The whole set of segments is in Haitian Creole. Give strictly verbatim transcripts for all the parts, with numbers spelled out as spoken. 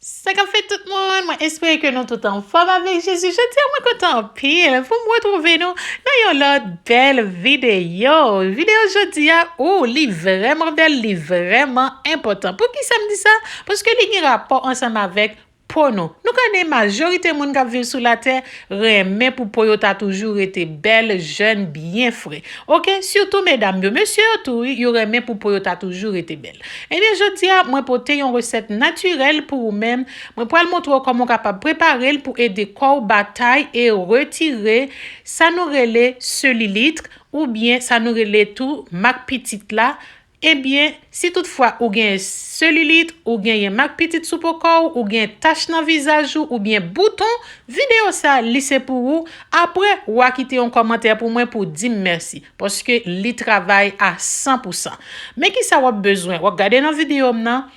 Sa k ap fèt tout moun, mwen espere ke nou tout anfòm avèk Jezi. Jodi a mwen kontan anpil pou m retwouve nou nan yon lòt bèl videyo. Videyo jodi a, ou, li vrèman bèl, li vrèman enpòtan. Poukisa m di sa? Paske li gen rapò ansanm avèk po nou. Nou konnen majorite moun k ap viv sou latè renmen pou po yo ta toujou rete bèl, jèn, byen fre. Oke, sitou medam yo, mesye yo tou, wi, yo renmen pou po yo ta toujou rete bèl. Ebyen, jodi a, mwen pote yon resèt natirèl pou ou menm. Mwen pral montre w kòman w kapab prepare l pou ede kò w batay e retire sa nou rele selilit, oubyen sa nou rele tou mak pitit la. Ebyen, si toutfwa ou gen selilit, ou genyen mak pitit sou po kò w, ou gen tach nan vizaj ou, oubyen bouton, videyo sa, li se pou ou. Apre, w a kite yon kòmantè pou mwen pou di m mèsi, paske li travay a san pou san. Men kisa w ap bezwen? W ap gade nan videyo m nan,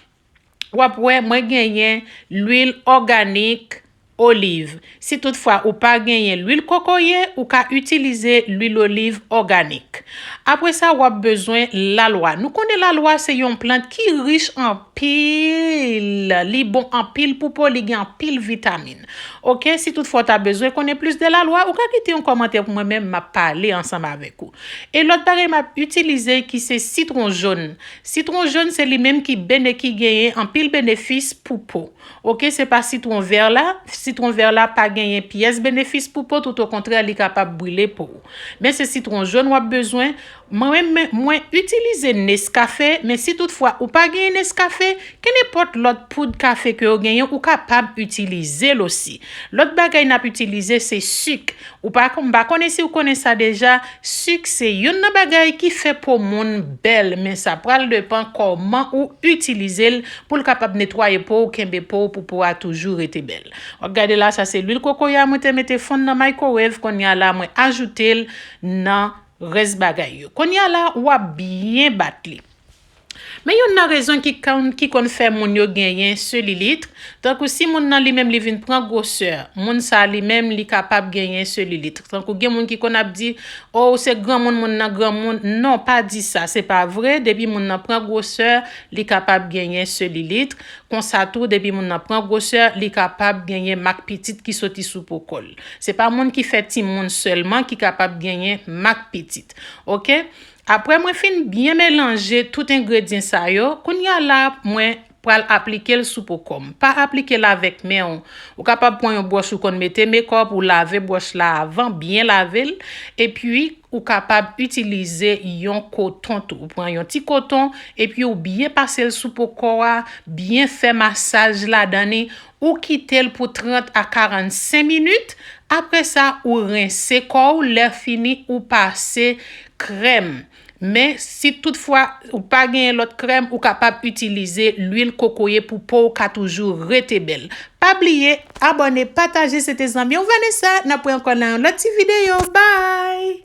w ap wè mwen genyen lwil òganik oliv. Si toutfwa ou pa genyen lwil kokoye, ou ka itilize lwil oliv òganik. Apre sa, w ap bezwen lalwa. Nou konnen lalwa se yon plant ki rich anpil. Li bon anpil pou po, li gen anpil vitamin. Oke, si toutfwa w ta bezwen konnen plis de lalwa, ou ka kite yon kòmantè pou mwen menm, m ap pale ansanm avèk ou. E lòt bagay m ap itilize ki se sitwon jòn. Sitwon jòn se li menm ki bene-, ki genyen anpil benefis pou po. Oke, se pa sitwon vè la. Sitwon vè la pa genyen pyès benefis pou po, toutokontrè, li kapab brile po w. Men se sitwon jòn w ap bezwen. Mwen menm, mwen itilize Nescafe, men si toutfwa ou pa genyen Nescafe, kenenpòt lòt poud kafe ke w genyen, ou kapab itilize l osi. Lòt bagay n ap itilize, se sik. Ou pa kon-, m pa konnen si w konnen sa deja, sik se youn nan bagay ki fè po moun bèl, men sa pral depan kòman ou itilize l pou l kapab netwaye po w, kenbe po w, pou po a toujou rete bèl. W ap gade la, sa se lwil kokoye a mwen te mete fonn nan microwave, kounye a la mwen ajoute l nan rès bagay yo. Kounye a la, w ap byen bat li. Men youn nan rezon ki konn, ki konn fè moun yo genyen selilit, tankou si moun nan li menm li vin pran gwosè, moun sa li menm li kapab genyen selilit. Tankou gen moun ki konn ap di, "O, se granmoun moun nan granmoun." Non, pa di sa, se pa vre. Depi moun nan pran gwosè, li kapab genyen selilit. Konsa tou, depi moun nan pran gwosè, li kapab genyen mak pitit ki soti sou po kò l. Se pa moun ki fè timoun sèlman ki kapab genyen mak pitit. Oke? Apre mwen fin byen melanje tout engredyan sa yo, kounye a la, mwen pral aplike l sou po kò m. Pa aplike l avèk men w. Ou kapab pran yon bwòch ou konn mete mekòp, ou lave bwòch la avan, byen lave l, epi ou kapab itilize yon koton tou. Ou pran yon ti koton, epi ou byen pase l sou po kò a, byen fè masaj ladan li, ou kite l pou trant a karannsenk minit. Apre sa, ou rense kò w, lè fini, ou pase krèm. Men, si toutfwa ou pa genyen lòt krèm, ou kapab itilize lwil kokoye pou po w ka toujou rete bèl. Pa bliye, abòne, pataje, se te zanmi w Vanessa. N ap wè ankò nan yon lòt ti videyo. Bye!